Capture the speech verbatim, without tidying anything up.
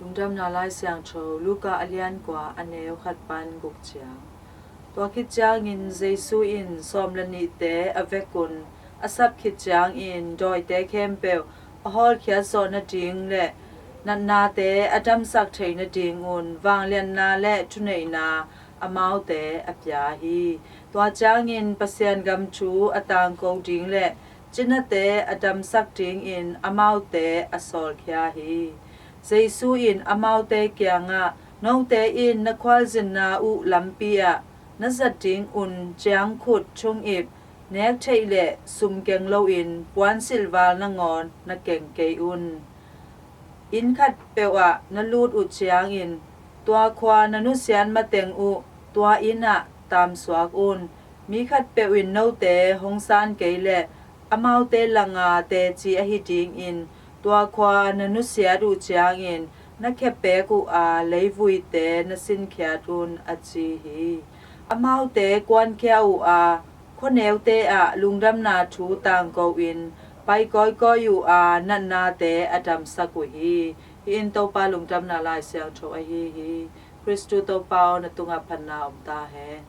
Lungdamna Lai Siangtho, Luka a lian kua, a neu khat pan guk ciang. Tua khit ciangin Jesu in sawm le nihte a vekun a sap khit ciangin dawite khempeuh a hawlkhiat zawh nading le natnate a damsak thei nadingun vangliatna le thuneihna amaute a pia hi. Tua ciangin Pasian gam thu a tangko ding le cinate a damsak dingin amaute a sawlkhia hi. Jesu in amaute kiangah, "Note in na khualzinna uh lampi ah na zat dingun ciangkhut thungip nek theih le sum keng loin puansilh val nangawn na keng kei un. Inn khat peuh ah na lut uh ciangin tua khua na nusiat mateng uh tua inn ah tamsuak un. Mi khatpeuh in note hong san kei leh amaute langa teci ahi dingin tua khua na nusiat uh ciangin na khepek uh a leivuite na sinkhiat un," a ci hi. Amaute kuankhia uh a, khuaneute ah lungdamna thu tangko in pai kawikawi uh a, natnate a damsak uh hi. Hih in Topa Lungdamna Lai Siangtho ahi hi. Khristu Topa aw, na tungah phatna om ta hen.